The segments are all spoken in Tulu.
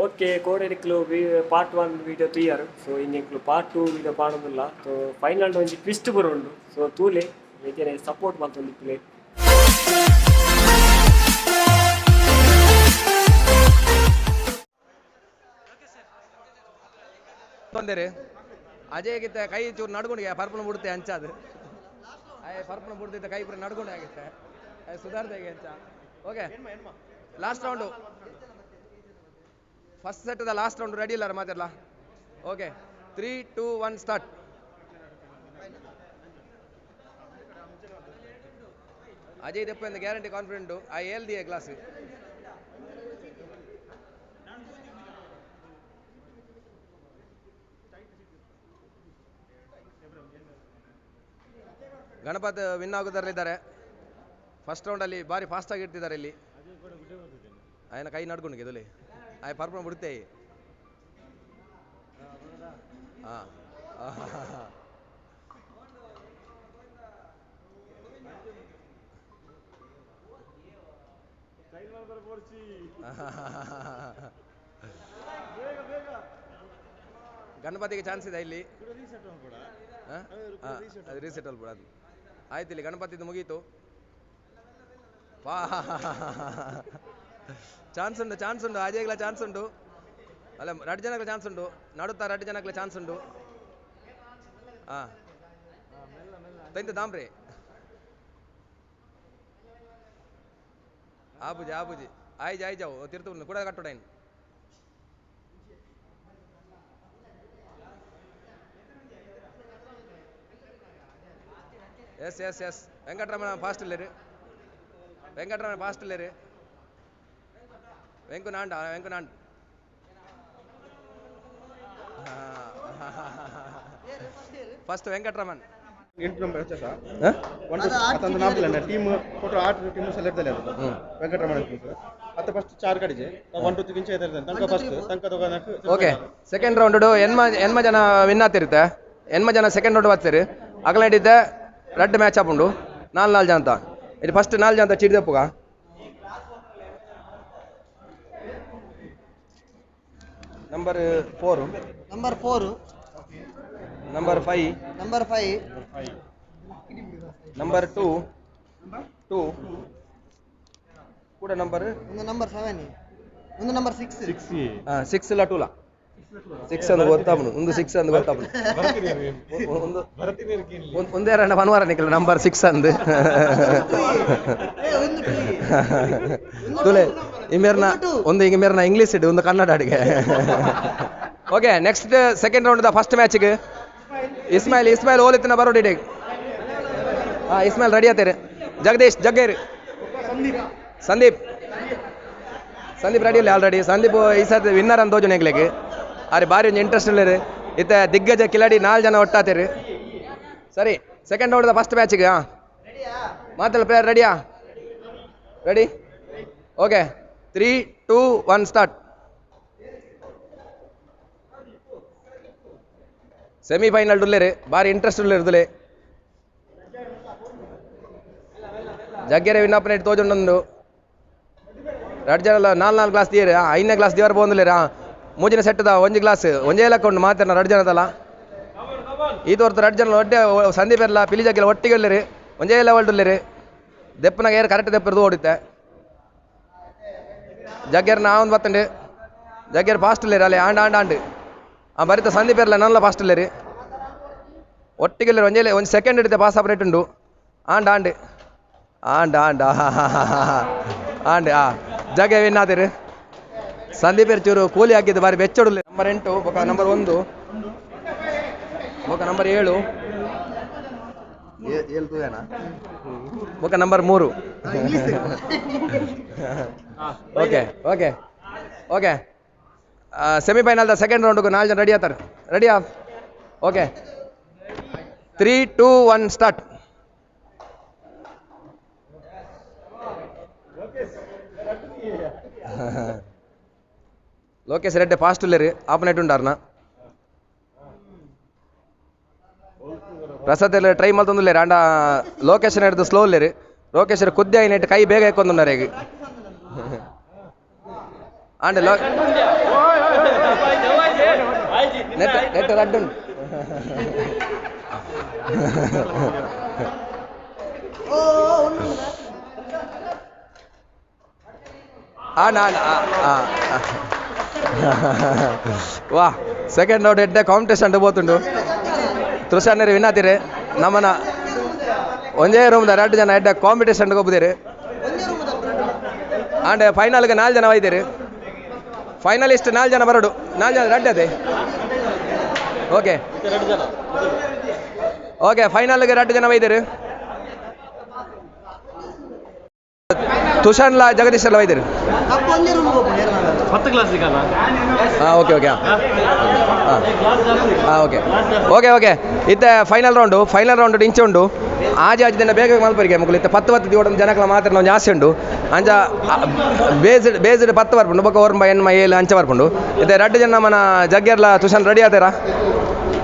ಓಕೆ ಕೋಡೆನಿಕ್ಲು ಪಾರ್ಟ್ 1 ವಿಡಿಯೋ ತೂಯರ್. ಸೊ ಇನ್ನೆಕ್ಲು ಪಾರ್ಟ್ 2 ವಿಡಿಯೋ ಪಾಡೋದಿಲ್ಲ. ಸೊ ಫೈನಲ್ ಒಂಜಿ ಟ್ವಿಸ್ಟ್ ಬರುಂಡು. ಸೊ ತೂಲೆ ಎಂಚನೆ ಸಪೋರ್ಟ್ ಮಲ್ತೊಂದಿಪ್ಪುಲೆ. ತೊಂದರೆ ಅಜಯ್ಗಿತ್ತ ಕೈ ಚೂರು ನಡ್ಕೊಂಡು ಪರ್ಪನ ಬಿಡುತ್ತೆ ಅಂಚಾದು. ಅಯ್ಯ ಪರ್ಪನ ಬಿಡ್ತಿದ್ದ ಕೈ ಪೂರ ನಡ್ಕೊಂಡು ಆಗಿತ್ತೆ ಸುಧಾರ್ದಾಗೆ ಅಂಚ. Okay last round first ಸೆಟ್ದ last round ready ಇಲ್ಲ ಮಾತಾಡಲ. Okay 3 2 1 start. ಅಜಯ್ ದೆಪ್ಪ ಗ್ಯಾರಂಟಿ ಕಾನ್ಫಿಡೆಂಟು ಆ ಹೇಳ್ದಿಯೇ ಗ್ಲಾಸ್. ಗಣಪತ್ ವಿನ್ ಆಗೋದರಲ್ಲಿದ್ದಾರೆ. ಫಸ್ಟ್ ರೌಂಡಲ್ಲಿ ಭಾರಿ ಫಾಸ್ಟಾಗಿ ಇಡ್ತಿದ್ದಾರೆ ಇಲ್ಲಿ. ಆಯನ ಕೈ ನಡ್ಕೊಂಡು ಗೆದುಲಿ ಆಯ್ ಪರ್ಪಣ ಬಿಡುತ್ತೆ. ಹಾಂ ಗಣಪತಿಗೆ ಚಾನ್ಸ್ ಇದೆ ಇಲ್ಲಿ. ಅದು ರೀಸೆಟ್ ಅಲ್ಬಿಡ ಅದು ಆಯ್ತು. ಇಲ್ಲಿ ಗಣಪತಿದು ಮುಗೀತು. ಚಾನ್ಸ್ ಉಂಟು, ಚಾನ್ಸ್ ಉಂಟು ಅಜಯ್ಗ್ಲ ಚಾನ್ಸ್ ಉಂಟು. ಅಲ್ಲ ರಡ್ಡು ಜನಕ್ಲ ಚಾನ್ಸ್ ಉಂಟು, ನಡುತ್ತಾ ರಡ್ಡು ಜನಕ್ಲ ಚಾನ್ಸ್ ಉಂಟು. ಹಾಂ ತಂತ ದಾಮ್ರಿ ಆಬುಜಿ ಆಬುಜಿ ಆಯ್ಜಿ ಆಯ್ಜಾವು ತಿರ್ತು ಕೂಡ ಕಟ್ಟುಡೈನ್. Yes yes yes Venkataramana fast ಇಲ್ಲೇರಿ, ವೆಂಕಟರಮಣ fast ಇಲ್ಲೇರಿ. ವೆಂಕು ನಾಂಡ ವೆಂಕು ನಾಂಡ್. ಫಸ್ಟ್ ವೆಂಕಟರಮನ್. 8 ನಂಬರ್ ಸರ್ ಒಂದು ನಾಲ್ಕು ಟೀಮ್ ಟೋಟಲ್ 8 ಟೀಮ್ ಸೆಲೆಕ್ಟ್ ಅದು ವೆಂಕಟರಮಣ ಟೀಮ್ ಸರ್. ಅತ್ತ ಫಸ್ಟ್ 4 ಕಡಿಜೆ 1 2 3 ಇಂಚ ತನಕ ಫಸ್ಟ್ ತನಕ ತಗೋನಕ್ಕೆ. ಓಕೆ ಸೆಕೆಂಡ್ ರೌಂಡ್ ಎನ್ಮ ಎನ್ಮ ಜನ ವಿನ್ ಆತಿರುತ್ತೆ, ಎನ್ಮ ಜನ ಸೆಕೆಂಡ್ ರೌಂಡ್ ಬರ್ತೀರಿ. ಅಗಲ ಹಿಡಿದ್ದೆ ರಡ್ಡ್ ಮ್ಯಾಚ್ ಆಪುಂಡು ನಾಲ್ ನಾಲ್ ಜನ ಅಂತ. ಇದು ಫಸ್ಟ್ ನಾಲ್ ಜನ ಅಂತ ಚಿಡಿದಪ್ಪುಗ. Number 4, number 4, number 5, number 5, number 2 2 ಕೂಡ ನಂಬರ್ ಒಂದು ನಂಬರ್ 7, ಒಂದು ನಂಬರ್ 6. 6 ಇಲ್ಲ 2 ಲ 6 ಅಂದು ಗೊತ್ತಾಪುಂಡು, ಒಂದು 6 ಅಂದು ಗೊತ್ತಾಪುಂಡು. ಒಂದು ಒಂದೇ ರಂಡ ಪನ್ವಾರ ನಿಖಿಲ್ ನಂಬರ್ 6 ಅಂದು ತುಲೆ ಇಮೇರ್ನ ಒಂದು ಇಮೇರ್ನ ಇಂಗ್ಲೀಷ್ ಇಡು ಒಂದು ಕನ್ನಡ ಅಡಿಗೆ. Okay next second round the first ಮ್ಯಾಚ್ಗೆ Ismail Ismail ಓಲಿತ್ತಿನ ಬರೋಡಿ. ಹಾಂ ಇಸ್ಮಾಯಿಲ್ ರೆಡಿ ಆತೀರಿ. ಜಗದೀಶ್ ಜಗ್ಗೇರಿ ಸಂದೀಪ್ ಸಂದೀಪ್ ರೆಡಿ ಇಲ್ಲ ಆಲ್ರೆಡಿ. ಸಂದೀಪ್ ಈ ಸರ್ತಿ ವಿನ್ನರ್ ಅಂತ ತೋಜು ನೆಗ್ಲಿಕ್ಕೆ ಅರೆ ಭಾರಿ ಒಂಜಿ ಇಂಟ್ರೆಸ್ಟ್ ಇಲ್ಲ ಇತ್ತ ದಿಗ್ಗಜ ಕಿಲಾಡಿ 4 ಜನ ಒಟ್ಟಾತೀರಿ. ಸರಿ ಸೆಕೆಂಡ್ ರೌಂಡ್ ಫಸ್ಟ್ ಮ್ಯಾಚಿಗೆ. ಹಾಂ ಮಾತಲ್ಲ ಪ್ಲೇಯರ್ ರೆಡಿಯಾ? Ready okay 3 2 1 start. Semifinal ಡುಲ್ಲೇರಿ ಭಾರಿ ಇಂಟ್ರೆಸ್ಟ್ ಉಲ್ಲೇರಿ. ಜಗ್ಗೆರೆ ವಿನ್ನಾಪನೇಟ್ ತೋಜುಂಡೊಂದು ರಡ್ಡು ಜನ ನಾಲ್ ನಾಲ್ ಗ್ಲಾಸ್ ತೀರಿ ಐದನೇ ಗ್ಲಾಸ್ ದೇವರ ಪೋಂದುಲ್ಲೇರಿ. ಮೂಜಿನ ಸೆಟ್ಟದ ಒಂಜಿ ಗ್ಲಾಸ್ ಒಂಜೇ ಲೆಕ್ಕ ಉಂಡು ಮಾತಾಡ ರಡ್ಡು ಜನದಲ್ಲ. ಈ ತೋರ್ತು ರಡ್ಡು ಜನ ಒಡ್ಡೆ ಸಂದೀಪ್ ಎಲ್ಲ ಪಿಲಿ ಜಗ್ಗೆಲ್ಲ ಒಟ್ಟಿಗೆ ಉಲ್ಲೇರಿ, ಒಂಜೇ ಲೆವೆಲ್ ಉಲ್ಲೇರಿ. ದೆಪ್ಪನಾಗ ಏರು ಕರೆಕ್ಟ್ ದೆಪ್ಪರ್ದು ಓಡಿತ್ತೆ. ಜಗ್ಗೆರ್ ನಾ ಒಂದು ಬತ್ತಂಡು ಜಗ್ಗೆರ್ ಫಾಸ್ಟ್ ಉಲ್ಲೇರಿ ಅಲ್ಲಿ ಆಂಡ್ ಆಂಡ್ ಆಂಡ್. ಆ ಬರಿತ ಸಂದೀಪ್ ಇರಲ್ಲ ನಲ್ಲ ಫಾಸ್ಟ್ ಉಲ್ಲೇರಿ ಒಟ್ಟಿಗೆ ಉಲ್ಲೇರಿ. ಒಂಜೇ ಒಂದು ಸೆಕೆಂಡ್ ಹಿಡಿತೆ ಪಾಸ್ ಆಪರೇಟ್ ಉಂಡು. ಆಂಡ್ ಆಂಡ್ ಆಂಡ್ ಆಂಡ್ ಆಂಡ್ ಆ ಜಗ್ಗೆ ವಿನ್ ಆದಿರಿ. ಸಂದೀಪ್ ಚೂರು ಕೂಲಿ ಹಾಕಿದ್ದು ಬಾರಿ ಬೆಚ್ಚೊಡಲಿ. ನಂಬರ್ 8 ಬೊಕ ನಂಬರ್ 1 ಬೊಕ ನಂಬರ್ 7 ಏಳು ಬೊಕ number 3. Okay okay okay semifinal the second ರೌಂಡ್ಗೆ 4 ಜನ ರೆಡಿ ಆತಾರೆ. ರೆಡಿಯಾ? Okay 3 2 1 start. Lokesh Reddy fast ಉಲ್ಲೇರಿ ಆಪನೇಟ್ ಉಂಡಾರ್ನ. ಪ್ರಸಾದ್ ಎಲ್ಲ ಟ್ರೈ ಮಲ್ತೊಂದುಲ್ಲೇರಿ ಅಂಡ ಲೋಕೇಶ್ ಹಿಡಿದು ಸ್ಲೋ ಉಲ್ಲೇರಿ. ಲೋಕೇಶ್ ಕುದ್ದೆ ಐನೆಟ್ ಕೈ ಬೇಗ ಎಕ್ಕೊಂದುన్నారు ಈಗ. ಆಂಡ ಲೋ ನೆಟ್ ನೆಟ್ ರಡ್ಡುಂಡು. ವಾ ಸೆಕೆಂಡ್ ರೌಂಡ್ ಎಡ್ಡೆ ಕಾಂಪಿಟೇಷನ್ ಪೋತುಂಡು. ತೃಷಾನರಿ ವಿನಾತಿರಿ ನಮ್ಮನ ಒಂಜೇ ರೂಮ್ದ ಎರಡು ಜನ ಎಡ್ಡೆ ಕಾಂಪಿಟೇಷನ್ ಗೊಬ್ಬುದಿರಿ. ಆಂಡ್ ಫೈನಲ್ಗೆ 4 ಜನ ಒಯ್ದಿರಿ. ಫೈನಲಿಸ್ಟ್ 4 ಜನ ಬರೋಡು, 4 ಜನ ರಡ್ಡೆ ಅದೇ. ಓಕೆ ಓಕೆ ಫೈನಲ್ಗೆ 2 ಜನ ಒಯ್ದಿರಿ. ತುಷಾನ್ಲ ಜಗದೀಶ್ ಎಲ್ಲ ಒಯ್ದಿರಿ. ಹಾಂ ಓಕೆ ಓಕೆ ಹಾಂ ಓಕೆ ಓಕೆ ಓಕೆ ಇತ್ತೆ ಫೈನಲ್ ರೌಂಡು. ಫೈನಲ್ ರೌಂಡ್ ಇಂಚೆ ಉಂಡು. ಆಜಿ ಆಜಿ ದಿನ ಬೇಗ ಮಲ್ಪರಿಗೆ ಮುಗುಲು ಇತ್ತೆ 10 10 ದಿವಡ ಜನಕಲ ಮಾತ್ರ ನಾವು ಜಾಸ್ತಿ ಉಂಡು. ಅಂಚ ಬೇಸ್ಡ್ ಬೇಸ್ಡ್ 10 ಬರ್ಪುಂಡು, ಬೊಕ್ಕ 9 8 7 ಅಂಚ ಬರ್ಪುಂಡು. ಇತ್ತೆ 2 ಜನ ನಮ್ಮನ ಜಗ್ಗೆರ್ಲ ತುಷಾನ್ ರೆಡಿ ಆತಾರ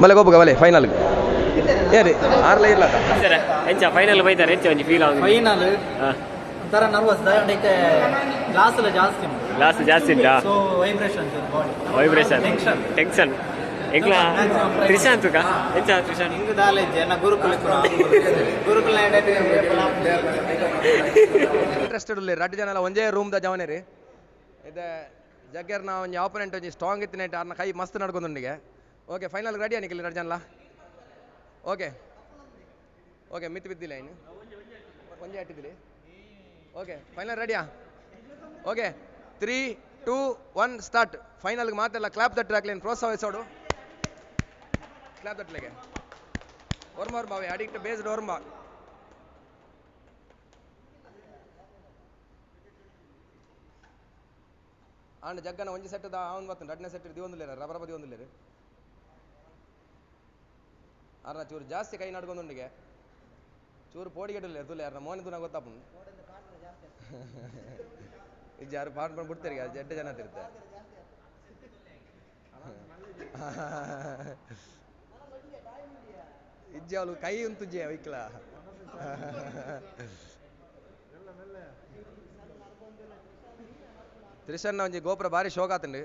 ಬಲೆ ಗೊಬ್ಬುಗ ಬಲೆ ಫೈನಲ್ ಏರಿ ಆರ್ಲ ಇರ್ಲ ಎಂಚ ಫೈನಲ್ ಬೈತಾರೆ ಎಂಚ ಒಂಜಿ ಫೀಲ್ ಆಗುದು ಫೈನಲ್ ಒಂಥರ ನರ್ವಸ್ ದಾಯಂಡೈತೆ ಗ್ಲಾಸ್ ಎಲ್ಲ ಜಾಸ್ತಿ ಉಂಟು. ಗ್ಲಾಸ್ ಜಾಸ್ತಿ ಉಂಟಾ? So vibration body vibration tension tension. ಎಂಕ್ಲ ತ್ರಿಶಾಂತ್ ತುಕ ಎಂಚ ತ್ರಿಶಾಂತ್ ಹಿಂಗ್ ದಾಲೇಜ್ ಎನ್ನ ಗುರುಕುಲ ಗುರುಕುಲ ಇಂಟ್ರೆಸ್ಟೆಡ್ ಉಲ್ಲೇರು 2 ಜನ ಒಂಜೇ ರೂಮ್ದ ಜವನೇರಿ. ಇದೆ ಜಗ್ಗೆರ್ನ ಒಂಜಿ ಆಪೋನೆಂಟ್ ಒಂಜಿ ಸ್ಟ್ರಾಂಗ್ ಇತ್ತಿನ ಆರ್ನ ಕೈ ಮಸ್ತ್ ನಡ್ಕೊಂಡುಂಡಿಗೆ. ಓಕೆ ಫೈನಲ್ ರೆಡಿ ನಿಖಿಲ್ 2 ಜನಲ? ಓಕೆ ಓಕೆ ಮಿತ್ ಬಿದ್ದಿಲ್ಲ ಇನ್ನು ಒಂಜೇ ಅಟ್ಟಿದ್ದಿಲ್ಲ. ಓಕೆ ಫೈನಲ್ ರೆಡಿಯಾ? Okay 3 2 1 start. ಫೈನಲ್ಗೆ ಮಾತೆಲ್ಲ ಕ್ಲಾಪ್ ತಟ್ಟರಾಕ್ಲೇನು ಪ್ರೋತ್ಸಾಹಿಸೋಡು. ಕ್ಲಾಪ್ ತಟ್ಟಲೆಗೆ ಒರ್ಮ ಒರ್ಮ ಅವೆ ಅಡಿಕ್ಟ್ ಬೇಸ್ಡ್ ಒರ್ಮ. ಆಂಡ್ ಜಗ್ಗನ ಒಂಜಿ ಸೆಟ್ ಅವನ್ ಬರ್ತನೆ ರಡ್ನೇ ಸೆಟ್ ದಿವೊಂದುಲ್ಲೇರ ರಬರಬ ದಿವೊಂದುಲ್ಲೇರು. ಅರ್ನ ಚೂರು ಜಾಸ್ತಿ ಕೈ ನಡ್ಕೊಂಡುಂಡಿಗೆ ಚೂರು ಪೋಡಿಗೆಡುಲ್ಲೇರು ತುಲೆ ಅರ್ನ ಮೋನೆ ತುನ ಗೊತ್ತಾಪುಂಡು. ಇಜ್ಜಿ ಯಾರು ಪಾಡ್ ಮಾಡಿ ಬಿಡ್ತಾರೆ ಅದು ಎಡ್ಡೆ ಜನ ತಿರ್ತೆ. ಇಜ್ಜಿ ಅವಳು ಕೈ ಉಂತುಜ್ಜಿ ಐಕ್ಲ. ತ್ರಿಷನ್ನ ಒಂಜಿ ಗೋಪುರ ಭಾರಿ ಶೋಕ ಆತುಂಡು.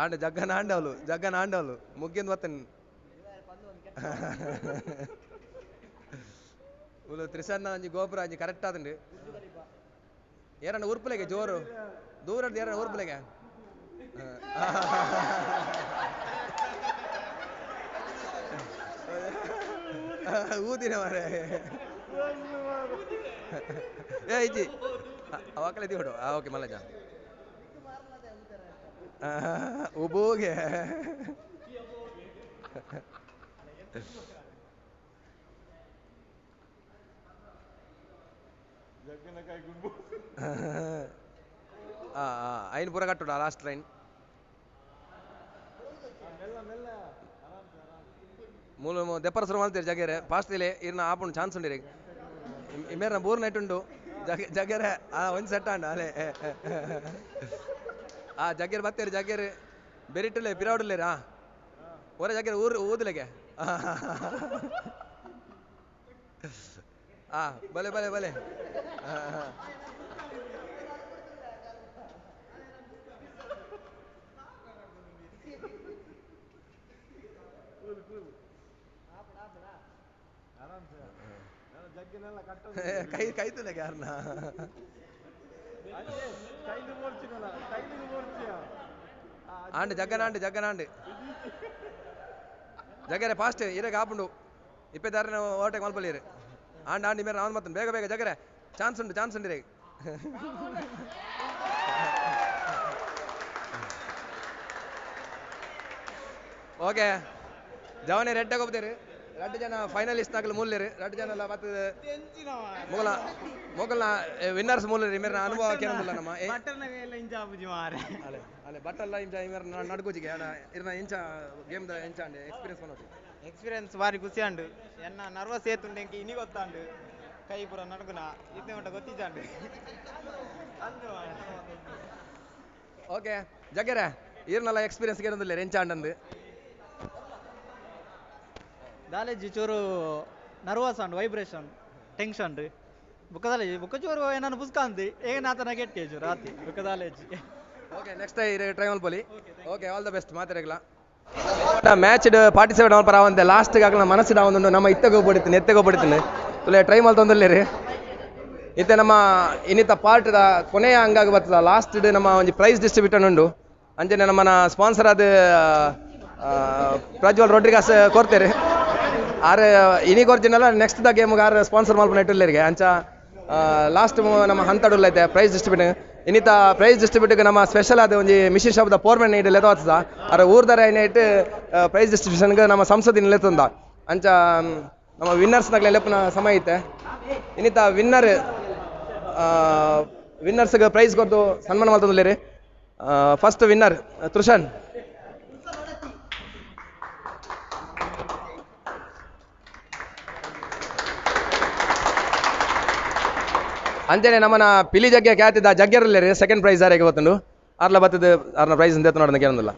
ಆಂಡ ಜಗ್ಗನ ಆಂಡವಳು ಜಗ್ಗನ ಆಂಡವಳು ಮುಗ್ಗಿಂದ ಬತ್ತನ್ ಉಲು ತ್ರಿಸನ್ನ ಒಂಜಿ ಗೋಪುರ ಒಂಜಿ ಕರೆಕ್ಟ್ ಆತುಂಡು. ಏರಣ್ಣ ಉರ್ಪುಲೆಗೆ ಜೋರು ದೂರ ಏರಣ್ಣ ಉರ್ಪುಲೆಗೆ. ಊದಿನ ಮಾರೆ ಏ ಇಜ್ಜಿ ಅವಕಲೆ ದಿವಡು. ಓಕೆ ಮಲ್ಲಜ ಉಬೋಗೆ ಐನ್ ಪೂರ ಕಟ್ಟುಡ ಲಾಸ್ಟ್ ಲೈನ್. ಮೂಲ ದೆಪ್ಪರ ಸುರು ಮಾಡ್ತೀರಿ ಜಗೇರೆ ಫಾಸ್ಟ್ ಇಲ್ಲಿ ಇರ್ನ ಆಪುಂಡು ಚಾನ್ಸ್ ಉಂಡಿರಿ. ಇಮೇರ್ನ ಬೂರ್ ನೈಟ್ ಉಂಡು ಜಗೆ ಜಗೇರೆ ಒಂದು ಸೆಟ್ ಆಂಡ ಅಲೆ. ಜಗ್ಗೇರು ಬತ್ತೇರಿ ಜಗ್ಗೇರು ಬೆರಿಟುಲೆ ಪಿರಾವುಡುಲ್ಲೇರಾ ಒರ ಜಗ್ಗೇರು ಊರು ಊದುಲೆಗೆ. ಬಲೆ ಬಲೆ ಬಲೆ ಕೈ ಕೈ ತುಲೆಗೆ ಯಾರನ್ನ ಆಂಡ್ ಜಗ್ಗನಾಂಡ್ ಜಗ್ಗನಾಂಡ್ ಜಗ್ಗರೆ ಫಾಸ್ಟ್ ಇರಗೆ ಆಪುಂಡು ಇಪ್ಪತ್ತಾರನೇ ಓವರ್ಟೇಕ್ ಮಲ್ಪಲ್ಲಿರು. ಆಂಡ್ ಆಂಡ್ ಮೇರೆ ಅವನು ಮತ್ತೊಂದು ಬೇಗ ಬೇಗ ಜಗ್ಗರೆ ಚಾನ್ಸ್ ಉಂಟು ಚಾನ್ಸ್ ಉಂಟು ಇರಗೆ. ಓಕೆ ಜವನೇ ರೆಡ್ಡಾಗ ಹೋಗ್ತೀರಿ. 2 ಜನ ಫೈನಲಿಸ್ಟ್ ಆಗಲು ಮೂಲ್ಯರು 2 ಜನ ಎಲ್ಲ ಮತ್ತೆ ಮೊಗಲ ಮೊಗಲ್ನ ವಿನ್ನರ್ಸ್ ಮೂಲ್ಯರು. ಮೇರೆ ಅನುಭವ ಕೇಳೋದಿಲ್ಲ ನಮ್ಮ ಅಲೆ ಅಲೆ ಬಟ್ಟಲ್ಲ ಇಂಚ ಇಮೇರ್ ನಡ್ಕೋಜಿಗೆ ಇರ್ನ ಇಂಚ ಗೇಮ್ the ಎಂಚ ಅಂಡೆ ಎಕ್ಸ್ಪೀರಿಯನ್ಸ್ ಮಾಡೋದು. ಎಕ್ಸ್ಪೀರಿಯನ್ಸ್ ಭಾರಿ ಖುಷಿ ಅಂಡು. ಎನ್ನ ನರ್ವಸ್ ಏತುಂಡು ಎಂಕೆ ಇನಿ ಗೊತ್ತಾಂಡು ಕೈ ಪೂರ ನಡ್ಗುನ ಇತ್ತೆ ಮಟ್ಟ ಗೊತ್ತಿಜಾಂಡು. ಓಕೆ ಜಗ್ಗೆರೆ ಈರ್ನಲ್ಲ ಎಕ್ಸ್ಪೀರಿಯನ್ಸ್ ಕೇಳೋದಿಲ್ಲ ಎಂಚ ಅಂಡಂದು. ದಾಲೇಜಿ ಚೂರು ನರ್ವಸ್ ಅಂಡ್ ವೈಬ್ರೇಷನ್ ಟೆನ್ಷನ್. ಬುಕ್ಕದಾಲೇಜಿ ಬುಕ್ಕ ಚೂರು ಏನಾನು ಪುಸ್ಕಾಂತಿ ಏನಾತನ ಗೆಟ್ಟಿ ಚೂರು ಆತಿ ಬುಕ್ಕದಾಲೇಜಿ. ಓಕೆ, ನೆಕ್ಸ್ಟ್ ಟ್ರೈ ಮಲ್ಪೊಲಿ. ಓಕೆ, ಆಲ್ the best ಮಾತಾಡಗ್ಲ. Match participate ಮಲ್ಪರ ಅವಂತೆ ಲಾಸ್ಟ್ ಆಗಲ ಮನಸ್ಸು ಒಂದು ನಮ್ಮ ಇತ್ತಗೆ ಹೋಗ್ಬಿಡ್ತೀನಿ, ಎತ್ತೆಗೆ ಹೋಗ್ಬಿಡ್ತೀನಿ. ತುಲೆ ಟ್ರೈ ಮಲ್ತೊಂದುಲ್ಲೇರಿ. ಇತ್ತೆ ನಮ್ಮ ಇನ್ನಿತ ಪಾರ್ಟ್ದ ಕೊನೆಯ ಅಂಗಾಗಿ ಬರ್ತದ. ಲಾಸ್ಟ್ ನಮ್ಮ ಒಂಜಿ ಪ್ರೈಸ್ ಡಿಸ್ಟ್ರಿಬ್ಯೂಟರ್ ಉಂಡು. ಅಂಚನೆ ನಮ್ಮನ ಸ್ಪಾನ್ಸರ್ ಆದ ಪ್ರಜ್ವಲ್ ರೊಡ್ರಿಗಾಸ್ ಕೊರ್ತೇರಿ. ಆರ್ ಇನಿ ಕೊರ್ಜಿನಲ್ಲ, ನೆಕ್ಸ್ಟ್ the ಗೇಮ್ಗೆ ಆರ್ ಸ್ಪಾನ್ಸರ್ ಮಲ್ಪನ ಇಟ್ಟುಲ್ಲೇರಿಗೆ. ಅಂಚ ಲಾಸ್ಟ್ ನಮ್ಮ ಹಂತಡುಲ್ಲ ಐತೆ ಪ್ರೈಸ್ ಡಿಸ್ಟ್ರಿಬ್ಯೂಟ್. ಇನ್ನಿತ ಪ್ರೈಸ್ ಡಿಸ್ಟ್ರಿಬ್ಯೂಟ್ಗೆ ನಮ್ಮ ಸ್ಪೆಷಲ್ ಆದ ಒಂಜಿ ಮಿಷನ್ ಶಾಪ್ದ ಪೋರ್ಮೆನ್ ಇಟ್ಟು ಲೆತ್ತದ. ಆರ್ ಊರ್ದರ ಇಟ್ಟು ಪ್ರೈಸ್ ಡಿಸ್ಟ್ರಿಬ್ಯೂಷನ್ಗೆ ನಮ್ಮ ಸಂಸದಿನ ಲೆತ್ತಂದ. ಅಂಚ ನಮ್ಮ ವಿನ್ನರ್ಸ್ನಾಗ್ಲೆ ಲೆಪ್ಪನ ಸಮಯ ಐತೆ. ಇನ್ನಿತ ವಿನ್ನರ್ಸ್ಗೆ ಪ್ರೈಸ್ ಕೊಟ್ಟು ಸನ್ಮಾನ ಮಲ್ತೊಂದುಲ್ಲೇರಿ. First winner ತೃಷನ್. ಅಂಚನೆ ನಮ್ಮನ ಪಿಲಿ ಜಗ್ಗೆ ಖ್ಯಾತಿದ ಜಗ್ಗೆರಲ್ಲೇರಿ ಸೆಕೆಂಡ್ ಪ್ರೈಸ್ ಯಾರಿಗೆ ಗೊತ್ತುಂಡು. ಆರ್ಲ ಬತ್ತದ ಆರ್ನ ಪ್ರೈಸ್ ಅಂತ ನೋಡೋಣ ಕೇಳೊಂದಿಲ್ಲ.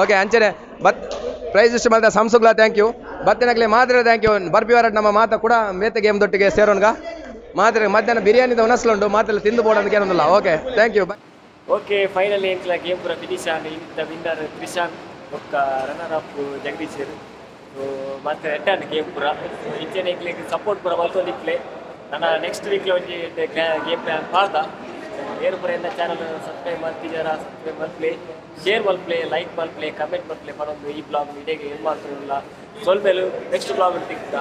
ಓಕೆ, ಅಂಚನೆ ಬತ್ ಪ್ರೈಸ್ ಇಷ್ಟು ಮಲ್ತ ಸಂಸುಗ್ಲ thank you. ಬತ್ತಿನಗ್ಲೆ ಮಾತ್ರ thank you. ಬರ್ಪಿ ವಾರ ನಮ್ಮ ಮಾತ ಕೂಡ ಮೇತೆ ಗೇಮ್ ದೊಟ್ಟಿಗೆ ಸೇರೋಣ್ಗ ಮಾತ್ರ. ಮಧ್ಯಾಹ್ನ ಬಿರಿಯಾನಿದ ಉಣಸ್ಲುಂಡು, ಮಾತೆಲ್ಲ ತಿಂದು ಬೋಡ ಅಂತ ಕೇಳೊಂದಿಲ್ಲ. Okay, thank you. Okay, finally ಎಂಕ್ಲ ಗೇಮ್ ಪೂರ ಫಿನಿಶ್ ಆಂಡ್. ಇಂತ ವಿನ್ನರ್ ತ್ರಿಶಾನ್ ಬೊಕ್ಕ ರನ್ನರ್ ಅಪ್ ಜಗದೀಶ್. ಸೊ ಮತ್ತೆ ಎಡ್ಡೆ ಗೇಮ್ ಪೂರ. ಇಂಚನೆ ಎಂಕ್ಲೆಗ್ ಸಪೋರ್ಟ್ ಪೂರ ಮಲ್ತೊಂದಿಪ್ಲೆ. ನನ್ನ ನೆಕ್ಸ್ಟ್ ವೀಕ್ಲ ಒಂಜಿ ಗೇಮ್ ಪ್ಲಾನ್ ಪಾಡ್ದ. ಏರು ಪೂರ ಎಲ್ಲ ಚಾನಲ್ ಸಬ್ಸ್ಕ್ರೈಬ್ ಮಲ್ತಿಜಾರ ಸಬ್ಸ್ಕ್ರೈಬ್ ಮಲ್ಪ್ಲೆ, ಶೇರ್ ಮಲ್ಪ್ಲೆ, ಲೈಕ್ ಮಲ್ಪ್ಲೆ, ಕಮೆಂಟ್ ಮಲ್ಪ್ಲೆ. ಪನೊಂದು ಈ ಬ್ಲಾಗ್ ಇಡೀ ಏನು ಮಾಡ್ತಿರಲ್ಲ ಸೊಲ್ಪೆಲು. Next blog ತಿಕ್ತ.